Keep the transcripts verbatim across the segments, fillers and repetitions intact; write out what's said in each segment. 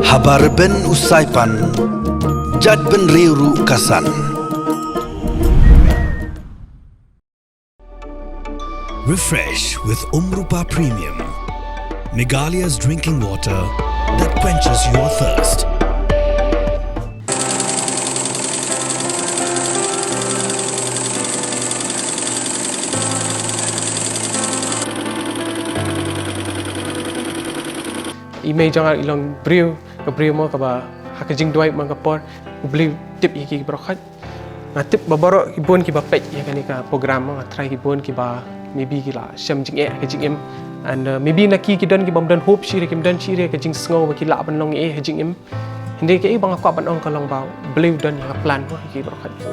Haba rben u Saipan, jait bynriew ruh ka san. Refresh with Umrupa Premium, Meghalaya's drinking water that quenches your thirst. I mei jong nga i long briew, ka briew mo kaba ha ka jingduwai man ka por, U Blei u tip ïa ki baroh. Nga tip ba baroh ki bun kiba peit ïa kane ka program, nga trai ki bun kiba maybe ki la shem jingeh ka jingim. And uh, maybe na ki ki don ki bym don hope shi re, kim don shi re ka jingsngew ba ki lah ban long eh ka jingim. Hynrei kaei ba nga kwah ban ong ka long ba U Blei u don ïa ka plan mo ïa ki baroh.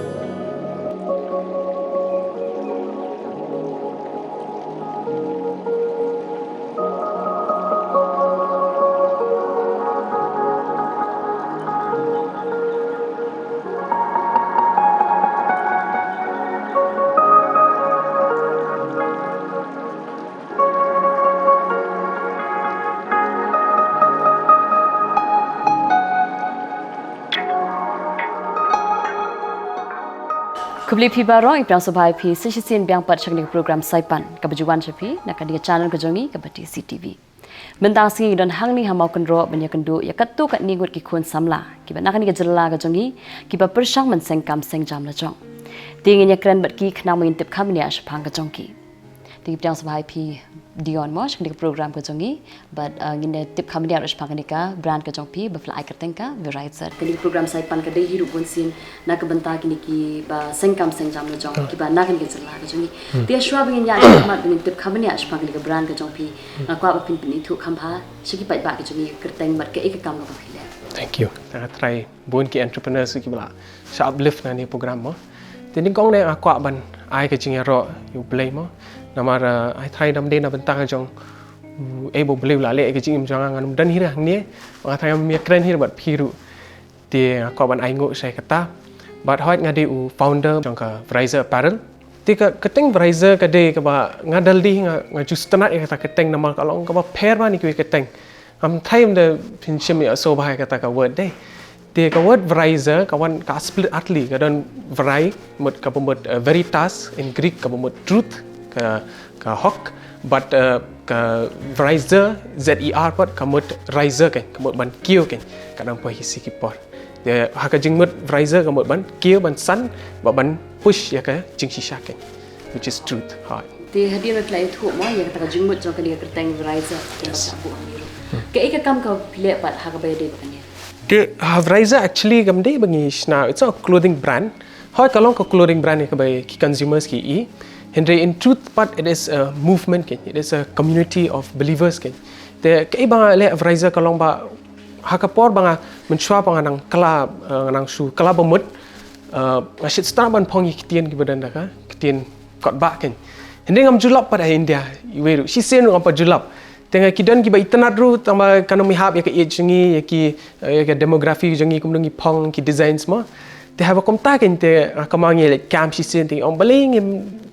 Khublei phi baroh, i pdiang sngewbha ïa phi sa shisien biang pat sha kane ka program Saipan kaba ju wan sha phi na kane ka channel ka jong ngi kaba dei C T V. Mynta ka sngi ngi don hangne ha Mawkynroh ban ïakynduh ïa katto katne ngut ki khun samla kiba na kane ka jylla ka jong ngi kiba pyrshang ban seng kam seng jam la jong. Te ngin ïakren bad ki khnang ba ngin tip kham bniah shaphang ka jong ki. Te ngi pdiang sngewbha ïa phi Dion mo sha kane ka program ka jong ngi. Bad uh, ngin ïa tip kham bniah ruh shaphang kane ka brand ka jong phi ba phi la ai kyrteng ka Verizon. Kane ka program Saipan ka dei hi ruh bunsien na ka bynta kine kiba seng kam seng jam la jong kiba na kane ka jylla ka jong ngi. Te shuwa ba ngin ïa ïa mat ba ngin tip kham bniah shaphang kane ka brand ka jong phi, nga kwah ba phin pynithuh kham bha sha ki paidbah ka jong ngi kyrteng bad kaei ka kam kaba phi leh. Thank you. Nga trai bun ki entrepreneurs kiba la sha uplift na ne program mo. Te nyngkong ne nga kwah ban ai ka jingïaroh ïa U Blei mo. Namar uh, ai trai dam dei na bynta ka jong U, eh, ba U Blei u la leh ka jingim jong nga, ngan ym don hi re hangne. Nga trai ngam ïakren hi re bad phi ruh. Te nga kwah ban ai nguh sha kata. Bad hooid nga dei u founder jong ka Verizon Apparel. Te ka kyrteng Verizon ka dei kaba nga dal dei nga nga ju sngewtynnat ïa kata kyrteng namar ka long kaba pher bha na kiwei ki kyrteng. Ngam tharai ym da phin shim ïa sngewbha ïa kata ka word dei. Te ka word Verizon ka wan ka split artylli, ka don Veri mut kaba mut uh, veritas in Greek kaba mut truth ka ka hok, but uh, ka Verizon Z E R pat ka mut riser kan ka mut ban kiew kan ka dang poi hi si ki por. Te ha ka jingmut Verizon ka mut ban kiew ban san ba ban push ïa ka jingshisha kan, which is truth. Ha. Te hadien ba phi la ïathuh mo ïa kata ka jingmut jong kane ka kyrteng Verizon kaba sa buh hangne ruh. Kaei ka kam ka phi leh pat ha kaba ïadei bad kane? Te ha Verizon actually kam dei ba ngi shna, it's a clothing brand. Hooid ka long ka clothing brand ïa kaba ki consumers ki i. Hynrei in truth pat it is a movement kan, it is a community of believers kan. Te kaei ba nga leh Verizon ka long ba ha ka por ba nga mynshuwa ba nga nang kylla, eh, nga nang shu kylla ba mut, eh, nga shait start ban phong ïa ki ktien kiba don da ka ktien kot ba kan. Hynrei ngam ju lap pat ha India, iwei ruh shisien ruh ngam pat ju lap. Te nga ki don kiba itynnad ruh tang ba kan ym hap ïa ka age jong ngi, ïa ki, eh, ïa ka demography jong ngi, kumno ngi phong ki designs mo. Te haba kumta kan te nga kynmaw ngi leit camp shisien te ngi ong balei ngim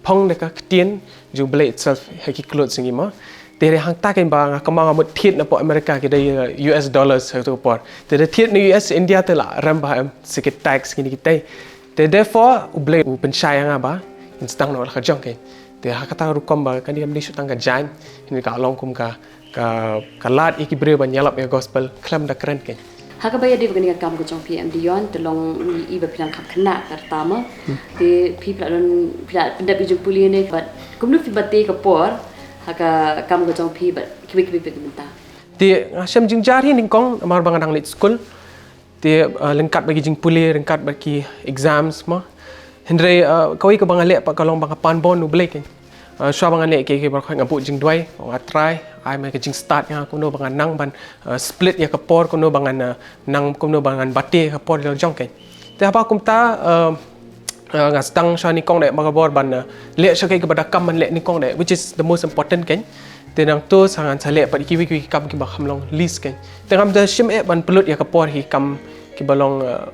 phong da ka ktien jong U Blei itself ha ki clothes jong ngi mo. Te re hangta kan ba nga kynmaw nga mut thied na pdeng America ki dei, eh, U S dollars ha tu por. Te da thied na U S India te la rem ba em se ki tax kine kitai. Te therefore U Blei u pynshai ïa nga ba ngin sdang noh la ka jong kan. Te ha kata ka rukom ba kane kam dei shu tang ka jaiñ, hynrei ka long kum ka ka ka lad ïa ki briew ban ïalap ïa gospel khlem da kren kan. Ha kaba ïadei bad kane ka kam ka jong phi em Dion, te long ngi i ba phi nang kham khynnah ka rta mo. Te phi phi la don phi la pyndep ïa jingpule ne bad kumno phi bate ka por ha ka kam ka jong phi bad kiwei kiwei pat ki bynta? Te nga shem jingjar hi nyngkong namar ba nga dang leit skul. Te, uh, ryngkat bad ki jingpule, ryngkat bad ki exams mo. Hynrei, uh, kawei kaba nga leh pat ka long ba nga pan bor na U Blei kan. Uh, shuwa ba nga leh ki, ki baroh nga buh jingduwai, nga trai, ai ma ka jingstad ïa nga kumno ba ngan nang ban, uh, split ïa ka por, kumno ba ngan, uh, nang kumno ba ngan bate ïa ka por la jong kan. Te haba kumta, uh, uh, nga sdang sha nyngkong de ma ka bor ban, uh, leh sha kaei kaba da kam ban leh nyngkong de, which is the most important kan. Te nangta sa ngan sa leh pat ïa kiwei kiwei ki kam kiba kham long list kan. Te ngam da shim eh ban pynlut ïa ka por ha ki kam kiba long, uh,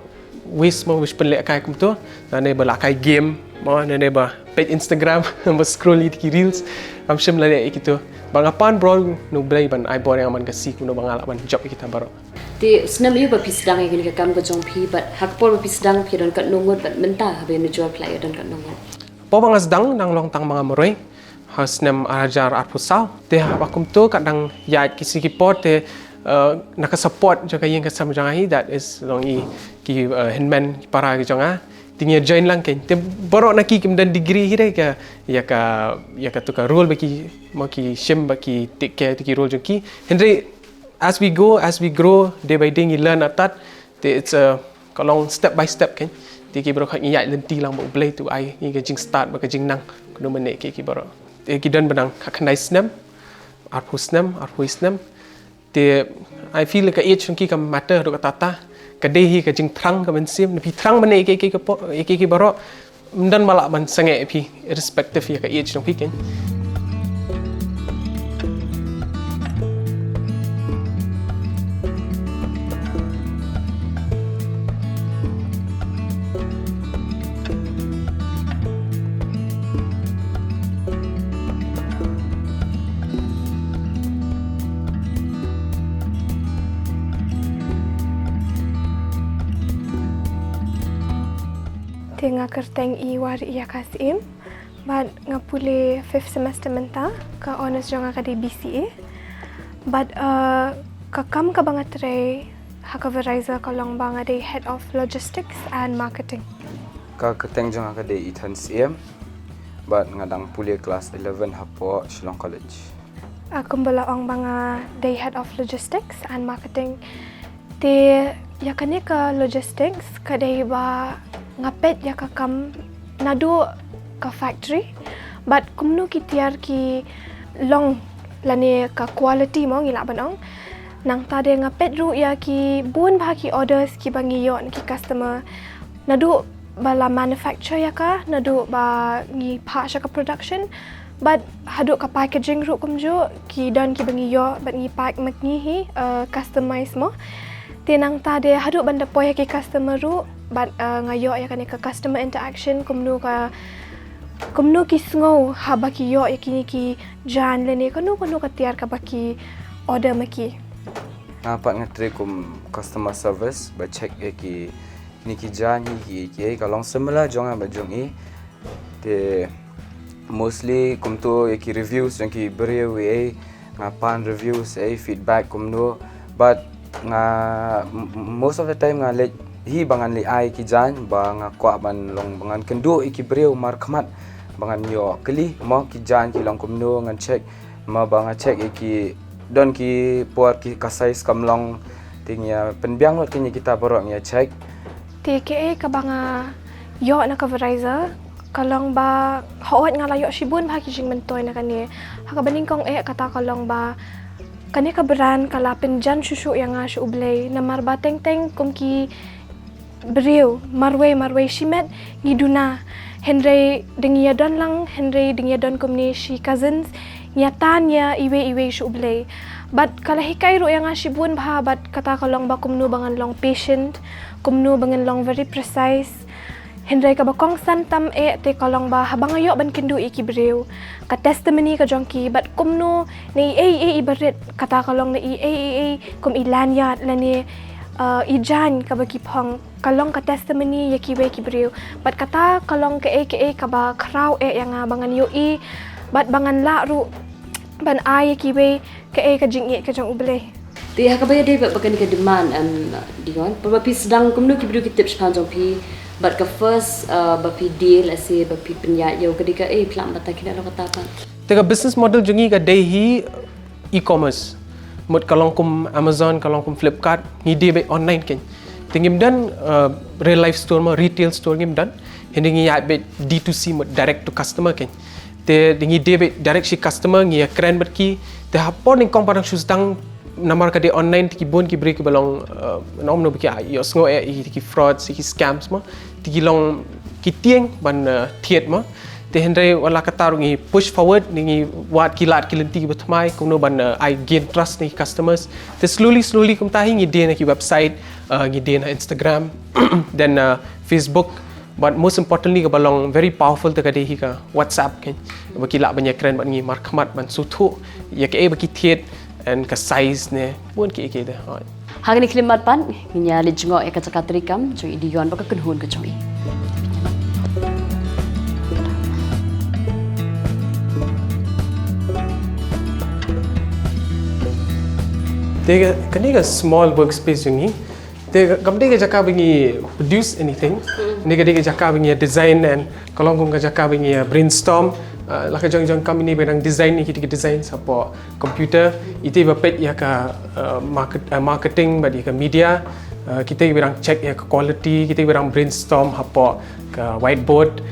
Wis mo, wis pynleh kai kumto, nane ba la kai game mo, nane ba peit Instagram, ba scroll ïa ki reels. Am shym la leh ïa kito. Ba nga pan bro, no blei ban ai bor ïa nga man ka si, kumno ba nga lah ban jop ïa kita baroh. Te snem ïa ba phi sdang ïa kane ka kam ka jong phi, bad ha ka por ba phi sdang phi don katno ngut, bad mynta haba ïa nujor phi la ïa don katno ngut? Por ba nga sdang nang long tang ma nga marwei ha snem ar hajar arphew saw. Te haba kumto ka dang ïaid ki sngi ki por te, eh, na ka support jong ka ïing ka sem jong nga hi, that is long i ki, eh, hynmen ki para ki jong nga. Te ngi join lang kein. Te baroh na ki kim don degree hi re ka, ïa ka, ïa kato ka role ba ki, mo ki shim ba ki take care to ki role jong ki. Hynrei as we go, as we grow, day by day ngi learn artat. Te it's a, ka long step by step kein. Te ki baroh ngi ïaid lynti lang ba U Blei to ai ngi ka jingstad bad ka jingnang. Kumno mynne ki, ki baroh. Te ki don ba nang ka khyndai snem, arphew snem, arphew snem. Te I feel ka age jong ki kam matter haduh katta katta. Ka dei hi ka jingthrang ka mynsiem. Na phi thrang mynne ïa ki, ki, ki, ki baroh. Ym don ba lah ban sangeh ïa phi, irrespective ïa ka age jong phi kein. Te nga kyrteng i Wariïaka Syiem, bad nga pule fifth semester mynta, ka honours jong nga ka dei B C A. Bad, eh, ka kam kaba nga trei ha ka Verizon ka long ba nga dei Head of Logistics and Marketing. Ka kyrteng jong nga ka dei Ethan Syiem, bad nga dang pule class eleven hapoh Shillong College. Ah, kumba la ong ba nga dei Head of Logistics and Marketing. Te ïa kane ka logistics ka dei ba nga peit ïa ka kam naduh ka factory, bad kumno ki tiar ki long lane ka quality mo ngi lah ban ong. Nangta de nga peit ruh ïa ki bun bha ki orders kiba ngi ïoh na ki customer. Naduh ba la manufacture ïa ka, naduh ba ngi phah sha ka production, bad haduh ka packaging ruh kumjuh, ki don kiba ngi ïoh bad ngi pack ma ngi hi, eh, customize mo. Te nangta de haduh ban da poi ha ki customer ruh, bad, eh, nga ïoh ïa kane ka customer interaction, kumno ka, kumno ki sngew haba ki ïoh ïa kine ki jaiñ lane kano kano ka tiar kaba ki order ma ki. Nga pat nga trei kum customer service, ba check ïa ki, kine ki jaiñ hi ki, ki, ka long similar jong nga bad jong i. Te mostly kumto ïa ki reviews jong ki briew, eh, nga pan reviews, eh, feedback kumno. But nga, m-, m-, most of the time nga leh hi ba ngan leh ai ki jaiñ ba nga kwah ban long ba ngan kynduh ïa ki briew markhmat ba ngan ïoh kylli mo ki jaiñ ki long kumno, ngan check. Ma ba nga check ïa ki, don ki por ki ka size kam long, te ngi ïa pynbiang lut kine kita baroh ngi ïa check. Te kaei kaba nga ïoh na ka Verizon ka long ba hooid nga la ïoh shibun bha ki jingmyntoi na kane. Ha kaba nyngkong eh kata ka long ba kane ka brand ka la pynjan shuh shuh ïa nga sha U Blei, namar ba teng teng kum ki briew marwei marwei shimet ngi duna, hynrei da ngi ïa don lang, hynrei da ngi ïa don kumne shi cousins, ngi ïa tan ïa iwei iwei sha U Blei. Bad ka la hikai ruh ïa nga shibun bha, bad kata ka long ba kumno ba ngan long patient, kumno ba ngan long very precise. Hynrei kaba kongsan tam eh te ka long ba haba nga ïoh ban kynduh ïa ki briew, ka testimony ka jong ki, bad kumno na i ei i ei i barit, kata ka long na i ei i ei kum i lanyard lane, uh, i jaiñ kaba ki phong, ka long ka testimony ïa kiwei ki briew. Bad kata ka long kaei kaei kaba khraw eh ïa nga ba ngan ïohi bad ba ngan lah ruh ban ai ïa kiwei kaei ka jingïeit ka jong U Blei. Te ha kaba ïadei bad ba kane ka demand, em, Dion, por ba phi sdang kumno ki briew ki tip shaphang jong phi, bad ka first, uh, ba phi deal, ase ba phi pynïaid ïa u ka dei kaei, phi lah ban batai kine lo kata pat? Te ka business model jong ngi ka dei hi e-commerce. Mut ka long kum Amazon, ka long kum Flipkart, ngi die beit online kein. Te ngim don, uh, real life store mo, retail store ngim don. Hynrei ngi ïaid beit D two C, mut direct to customer kein. Te ngi die beit direct shi customer, ngi ïa kren bad ki. Te ha por nyngkong ba dang shu sdang, namar ka dei online, te ki bun ki briew kiba long, uh, ym no ba ki ïohsngew eh ïa ki frauds, ïa ki scams mo. Te ki long ki tieng ban, uh, thied mo. Te hynrei wat la katta ruh ngi push forward, ngi wad ki lad ki lynti kiba thymmai kumno ban, uh, ai gain trust na ki customers. Te slowly slowly kumta hi ngi die na ki website, uh, ngi die na Instagram, then, uh, Facebook. But most importantly, kaba long very powerful te ka dei hi ka WhatsApp, kan, ba ki lah ban ïakren bad ngi markhmat ban sngewthuh ïa kaei ba ki thied and ka size ne bun kiei kiei de. Hooid. Hangne khlem mad pat, ngin ïa leit jngoh ïa ka jaka treikam jong i Dion bad ka kynhun ka jong i. Te ka, kane ka small workspace jong ngi. Te kam dei ka jaka ba ngi produce anything. Kane ka dei ka jaka ba ngi design and ka long kum ka jaka ba ngi brainstorm. Uh, la ka jong jong kam ine ba dang design ïa kita ki design hapoh computer, ite ba peit ïa ka, uh, market, uh, marketing bad ïa ka media, uh, kita ba dang check ïa ka quality, kita ba dang brainstorm hapoh ka whiteboard.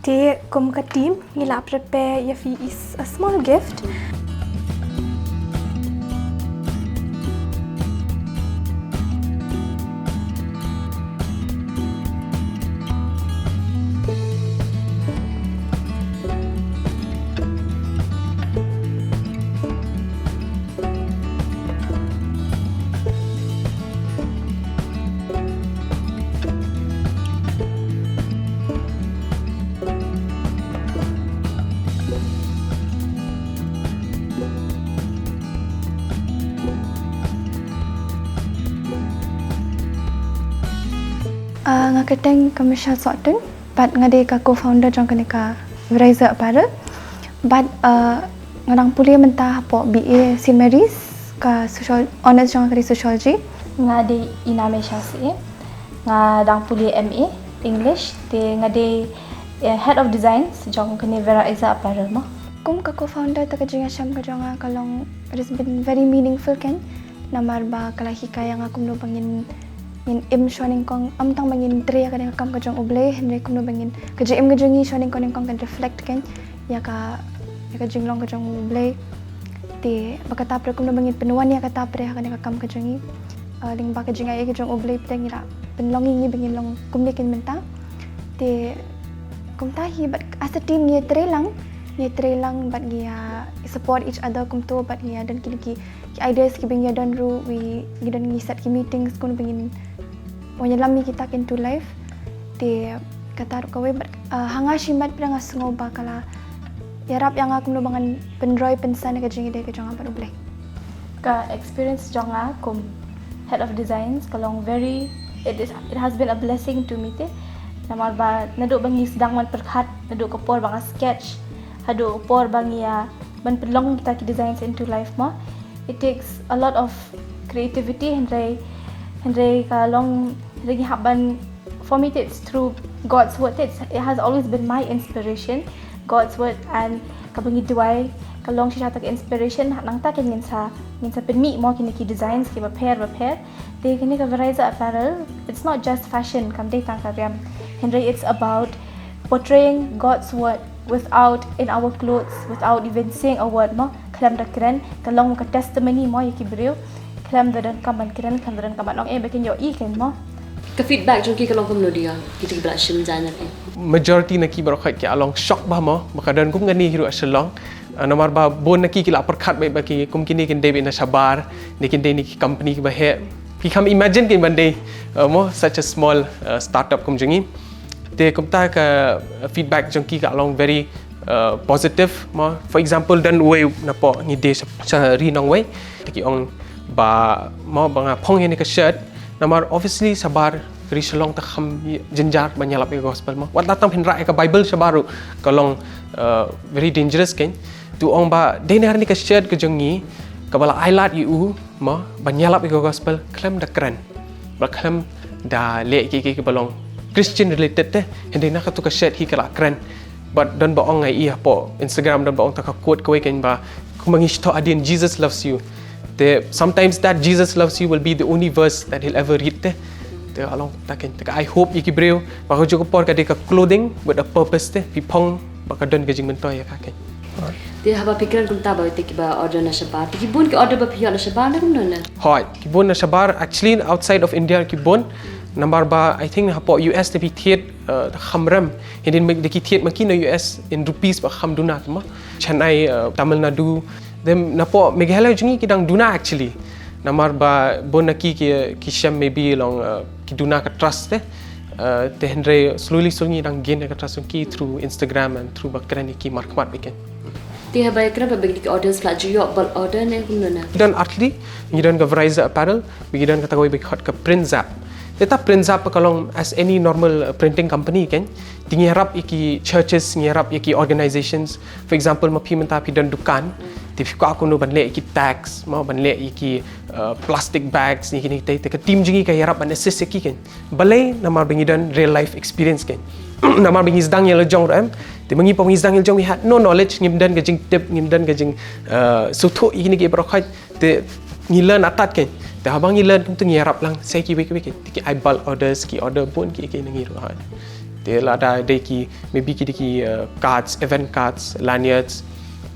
Te kum ka team ngi la prepare ïa phi is a small gift. Ah, nga kyrteng ka Michelle Sohtun, bad nga dei ka co-founder jong kane ka Verizon Apparel. Bad, ah, nga dang pule mynta hapoh B A Saint Mary's, ka social, honours jong nga ka dei sociology. Nga dei Inamesha Syiem. Nga dang pule M A English, te nga dei, eh, head of designs jong kane Verizon Apparel mo. Kum ka co-founder te ka jingïashem ka jong nga ka long, it has been very meaningful, kan. Namar ba ka la hikai ïa nga kumno ba ngin, ngin im shwa nyngkong, ym tang ba ngin trei ïa kane ka kam ka jong U Blei, hynrei kumno ba ngin, ka jingim ka jong ngi shwa nyngkong nyngkong kan reflect, kan, ïa ka, ïa ka jinglong ka jong U Blei. Te ba kata pat kumno ba ngin pynwan ïa kata pat ha kane ka kam ka jong ngi. Ah, lyngba ka jingai ka jong U Blei pat ngi la pynlong ïa ngi ba ngin long kumne kin mynta. Te kumta hi bad as a team ngi ïatrei lang, ngi ïatrei lang bad ngi ïa support each other kumto bad ngi ïa don kine ki, ki ideas kiba ngi ïa don ruh, wi ngi don ngi set ki meetings kumno ba ngin wan ïalam ïa kita kin to life. Te kata ruh kawei bad, ah, ha nga shimet pat nga sngew ba ka la ïarap ïa nga kumno ba ngan pynroi pynsan ïa ka jingïadei ka jong nga bad U Blei. Ka experience jong nga kum head of designs ka long very, it is, it has been a blessing to me te. Namar ba naduh ba ngi sdang ban pyrkhat, naduh ka por ba nga sketch haduh ka por ba ngi ïa ban pynlong kita ki designs into life mo. It takes a lot of creativity, hynrei, hynrei ka long, hynrei ngi hap ban, for me it's through God's word. It's, it has always been my inspiration, God's word, and kaba ngi duwai ka long shisha ta ka inspiration, nangta kan ngin sa, ngin sa pynmih mo kine ki designs kiba pher ba pher. Te kane ka Verizon Apparel, it's not just fashion, kam dei tang ka riam, hynrei it's about portraying God's word without, in our clothes, without even saying a word mo. Khlem da kren, ka long ka testimony mo ïa ki briew. Khlem da donkam ban kren, khlem da donkam ban ong ei ba kin ïohi ken mo. Ka feedback jong ki ka long kumno, Dion? Kita kiba la shim jaiñ ïa phi. Majority na ki baroh khoit ki la long shock bha mo ba ka don kum kane hi ruh ha Shillong. Ah, namar ba bun na ki ki la pyrkhat beit ba ki kum kine kin dei beit na shabar, ne kin dei na ki company kiba heh. Ki kham imagine kin ban dei, ah, mo, such a small, ah, startup kum jong ngi. Te kumta ka feedback jong ki ka long very, uh, positive mo. For example, don uwei napoh ngi die sha, sha Ri Nongwei. Te ki ong ba mo ba nga phong ïa kane ka shirt. Namar obviously shabar ri Shillong te kham jynjar ban ïalap ïa ka gospel mo. Wat la tang phin rah ïa ka Bible shabar ruh ka long, uh, very dangerous, kan. Te u ong ba dei na kane ka shirt ka jong ngi kaba la ai lad ïa u mo ban ïalap ïa ka gospel khlem da kren. Ba khlem da leh kiei kiei kiba long Christian related te, hynrei na katu ka shirt hi ka la kren. Bad don ba ong, nga ïohi hapoh Instagram don ba ong ta ka quote kawei, kan, ba Kumba ngi sngewthuh hadien, "Jesus loves you." Te sometimes that "Jesus loves you" will be the only verse that he'll ever read te. Te ka long ta kein. Te ka ai hope ïa ki briew, ba ka juh ka por ka dei ka clothing with a purpose te, phi phong ba ka don ka jingmyntoi ïa ka kein. Te haba phi kren kumta ba te kiba order na shabar, te ki bun ki order ba phi ïoh na shabar ne kumno ne? Hooid, ki bun na shabar. Actually, outside of India ki bun. Namar ba, I think, hapoh U S te phi thied, uh, kham rem. Hadien ba ki thied ma ki na U S in rupees, ba kham duna kumno. Chennai, uh, Tamil Nadu, te napoh Meghalaya jong ngi ki dang duna actually. Namar ba bun na ki ki, ki shem maybe long, uh, ki duna ka trust te. Uh, te hynrei slowly slowly ngi dang gain ka trust jong ki through Instagram and through ba kren ïa ki markhmat ba kein. Te haba ïa kren ba ngi ki orders, la ju ïoh bulk order ne kumno ne? Ngi don ar tylli, ngi don ka Verizon Apparel, ngi don kata kawei ba ki khot ka Print Zap. Te ta Print Zap ka long as any normal, uh, printing company kein. Te ngi ïarap ïa ki churches, ngi ïarap ïa ki organizations. For example, ma phi mynta phi don dukan, te phi kwah kumno ban leh ïa ki tags, mo, ban leh ïa ki, uh, plastic bags, ïa kine te, te ka team jong ngi ka ïarap ban assist ïa ki kein. Balei? Namar ba ngi don real life experience kein. Namar ba ngi sdang ïa la jong ruh em. Te ma ngi, pynban ngi sdang ïa la jong, we had no knowledge, ngim don ka jingtip, ngim don ka jing, uh, sngewthuh ïa kine ki baroh khoit. Te ngi learn artat kein. Te haba ngi learn kumta ngi ïarap lang sa ïa kiwei kiwei kein. Te ki ai bulk orders, ki order bun ki, ki na ngi ruh. Te lada dei ki, maybe ki dei ki, uh, cards, event cards, lanyards,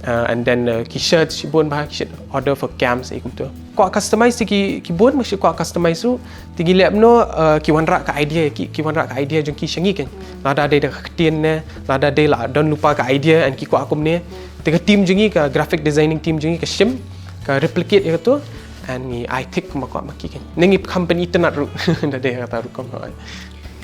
uh, and then, uh, ki shirts, shibun bha ki shirt order for camps, ïa kumta. Kwah customize te ki, ki bun, ma shu kwah customize ruh, te ngi leh kumno, uh, ki wanrah ka idea, ki, ki wanrah ka idea jong ki sha ngi kein. Lada dei da ka ktien ne, lada dei la don lypa ka idea and ki kwah kumne. Te ka team jong ngi, ka graphic designing team jong ngi ka shim, ka replicate ïa kato, and ngi ai tick kumba kwah ma ki kein. Ne ngi kham pynitynnad ruh, da dei kata rukom.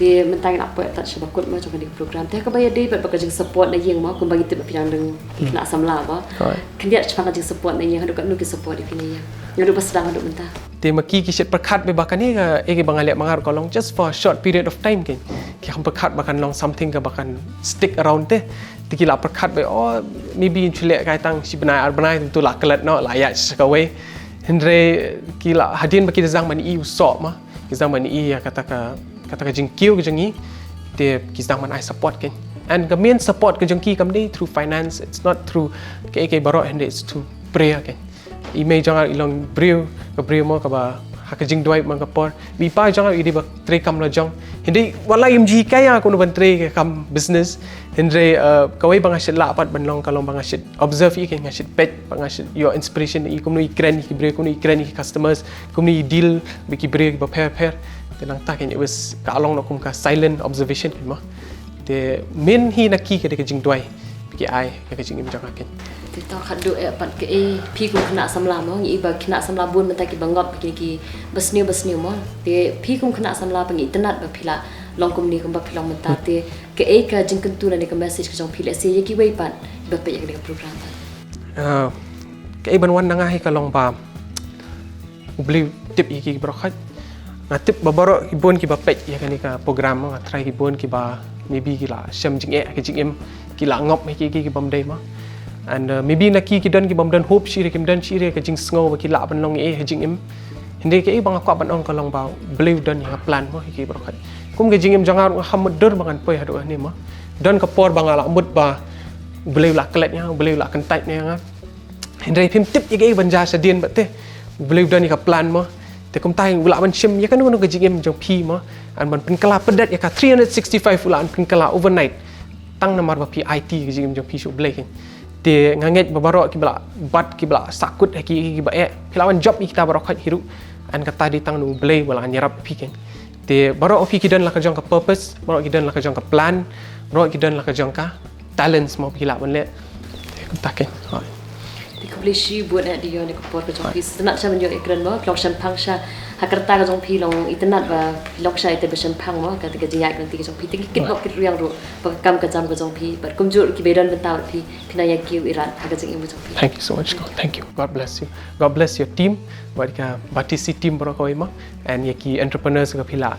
Te mynta ngin ap pat sha ba kut mo jong kane ka program. Te kaba ïadei bad ba ka jingsupport na ïing mo, kumba ngi tip ba phi dang dang ki khynnah samla mo. Hooid. Khyndiat shaphang ka jingsupport na ïing, haduh katno ki support ïa phi na ïing, naduh ba sdang haduh mynta? Te ma ki, ki shait pyrkhat beit ba kane ka, eh, kaba nga leh ma nga ruh ka long just for a short period of time kein. Ki kham pyrkhat ba kan long something kaba kan stick around te. Te ki la pyrkhat beit, oh, maybe yn shu leh kai tang shi bnai ar bnai, te to la klet noh, la ïaid sha kawei. Hynrei ki la, hadien ba ki da sdang ban ïohi u soh mo, ki sdang ban ïohi ïa kata ka, kata ka jingkiew ka jong ngi, te ki sdang ban ai support kein. And ka main support ka jong ki kam dei through finance, it's not through kaei kaei baroh, hynrei it's through prayer kein. I mei jong nga i long briew, ka briew mo kaba ha ka jingduwai man ka por. Bad i pa jong nga i dei ba trei kam la jong. Hynrei wat la im jinghikai ïa nga kumno ban trei ka kam business. Hynrei, uh, kawei ba nga shait lah pat ban long ka long ba nga shait observe ïa ki, nga shait peit, ba nga shait ïoh inspiration ïa kumno i kren ïa ki briew, kumno i kren ïa ki customers, kumno i deal bad ki briew kiba pher pher. Te nangta kein, it was, ka long noh kum ka silent observation kein mo. Te main hi na ki ka dei ka jingduwai ba ki ai ïa ka jingim jong nga kein. Te to khatduh eh pat, kaei, phi kum khynnah samla mo, ngi i ba khynnah samla bun mynta kiba ngop kine kiba sniew ba sniew mo. Te phi kum khynnah samla ba ngi itynnad ba phi la long kumne kumba phi long mynta. Te kaei ka jingkyntu lane ka message ka jong phi, lehse ïa kiwei pat kiba peit ïa kane ka program pat? Ah, kaei ban wan na nga hi ka long ba U Blei u tip ïa ki baroh khoit. Nga tip ba baroh ki bun kiba peit ïa kane ka program, nga tharai ki bun kiba maybe ki la shem jingeh ha ka jingim, ki la ngop ha ki, ki, ki bym dei mo. And, uh, maybe na ki, ki don ki bym don hope shuh, kim don shuh ka jingsngew ba ki lah ban long eh ha jingim. Hynrei kaei ba nga kwah ban ong ka long ba U Blei u don ïa ka plan mo ha ki baroh khoit. Kum ka jingim jong nga ruh nga kham mutdur ba ngan poi haduh hangne mo. Don ka por ba nga la mut ba U Blei u la klet ïa nga, U Blei u la kyntait ïa nga. Hynrei phim tip ïa kaei ban jia shadien bad te. U Blei u don ïa ka plan mo. Te kumta u lah ban shim ïa kano kano ka jingim jong phi mo. Yn ban pynkylla pyrdet ïa ka three hundred sixty-five, u lah ban pynkylla overnight. Tang namar ba phi aiti ka jingim jong phi sha U Blei kein. Te nga ngeit ba baroh kiba la bat, kiba la sahkut ha ki, kiba eh, phi lah ban jop ïa kita baroh khoit hi ruh. Yn kata dei tang na U Blei ba u lah ban ïarap phi kein. Te baroh phi ki don la ka jong ka purpose, baroh ki don la ka jong ka plan, baroh ki don la ka jong ka talents mo phi lah ban leh. Te kumta kein. Hooid. Te khublei shibun eh, dei ïa kane ka por ka jong phi. Sngewtynnat sha ban ïoh ïakren mo, long shemphang sha ha ka rta ka jong phi, long itynnat ba phi long sha ïa kata ba shemphang mo, kata ka jingïaid lynti ka jong phi. Te ngi kit bok kit rwiang ruh ba ka kam ka jam ka jong phi bad kumjuh ruh kiba don bynta bad phi, phin nang ïa kiew ïa rat ha ka jingim ka jong phi. Thank you so much. Thank you. God bless you. God bless your team. Bad ka Batesi team baroh kawei mo. And ïa ki entrepreneurs kiba phi la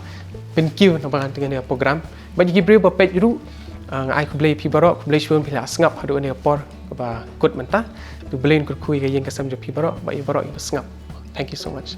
pynkiew na bynta kane ka program. Bad ïa ki briew ba peit ruh, ah, nga ai khublei ïa phi baroh, khublei shibun phi la sngap haduh kane ka por kaba kut mynta. To U Blei un kyrkhu ïa ka ïing ka sem jong phi baroh, bad ïa baroh kiba sngap. Thank you so much.